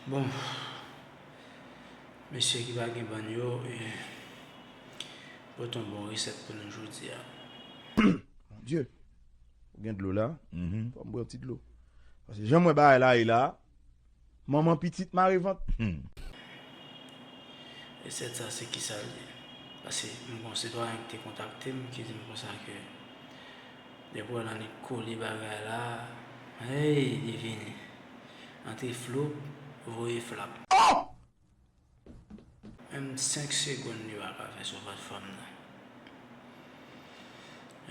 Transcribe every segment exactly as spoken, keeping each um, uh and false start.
Bon, mesye ki pa gen bann yo, e, pote yon bon resèt pou nou jodi a. Mon Dieu, ou gen dlo la? Mhm. Fò m bwè yon ti dlo. Paske jan m wè bagay la ye la, manman pitit mare vant. Hmm. Resèt sa se kisa l ye? Paske m gen yon sitwayen ki te kontakte m, ki di m konsa ke depi w wè l annik kole bagay la, hey, li vini. Antre floup, voye flap. Oh! Menm senk segonn li pa ka fè sou platfòm nan.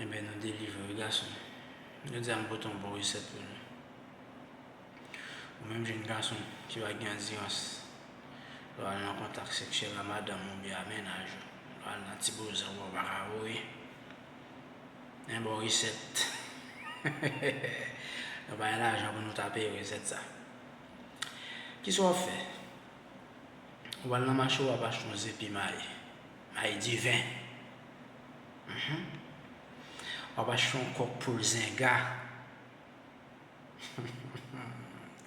Enben, nou delivre wi, gason. Jodi a, m pote yon bon resèt pou nou. Ou menm jèn gason ki pa gen andirans, lè w al nan kontak seksyèl a madanm ou oubyen a mennaj ou, lè w al nan ti bouzè ou pa ka voye. Yon bon resèt. Nou pa gen lajan pou nou ta peye resèt sa. Kisa w ap fè? Ou al nan mache, w ap achte yon zepi mayi. Mayi diven. Mhm. W ap achte yon kòk poul zenga.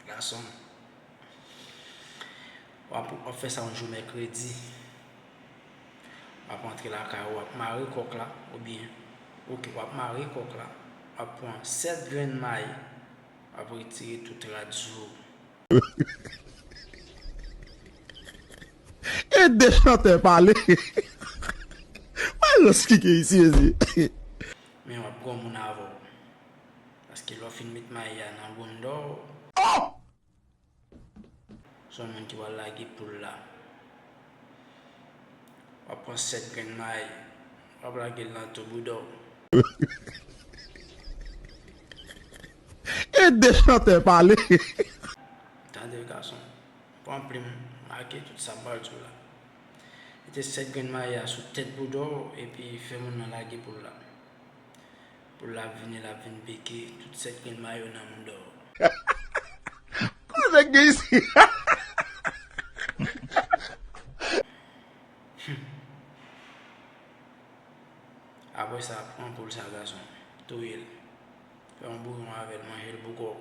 Gason. W ap, w ap fè sa yon jou mèkredi. W ap antre lakay ou, w ap mare kòk la, oubyen, oke, w ap mare kòk la, w ap pran sèt grenn mayi, w ap retire tout rad sou ou. Ede chantè pale. Wè lòs ki gen isi, mezi. Men w ap granmoun avè w. Paske lè w fin met mayi a nan bounda w, oh! Se yon moun ki pral lage poul la. W ap pran sèt grenn mayi, w ap lage l nan tou bouda w. Ede chantè pale. Tande gason, pran plim, make tout sa m pral di w la. Mete sèt grenn mayi a sou tèt bouda w, epi fè moun nan lage poul la. Poul la ap vini, l ap vin pike tout sèt grenn mayi nan bouda w. Kote k gen isi? Apre sa, pran poul sa, gason, touye l. Fè yon bouyon avè l, manje l pou kò w.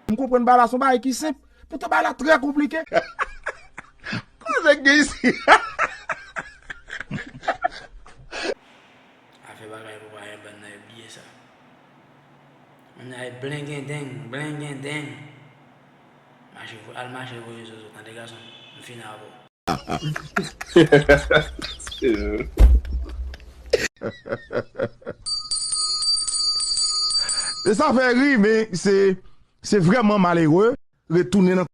M konprann bagay la se yon bagay ki senp, poutan bagay la trè konplike. Kote k gen isi? Afè bagay pou pa gen bann nan, yo bliye sa. Moun nan e blengendeng, blengendeng. Mache, al mache voye zozo, tande gason, m fini avè w. E sa fè ri, men se, se vrèman malere. Retounen nan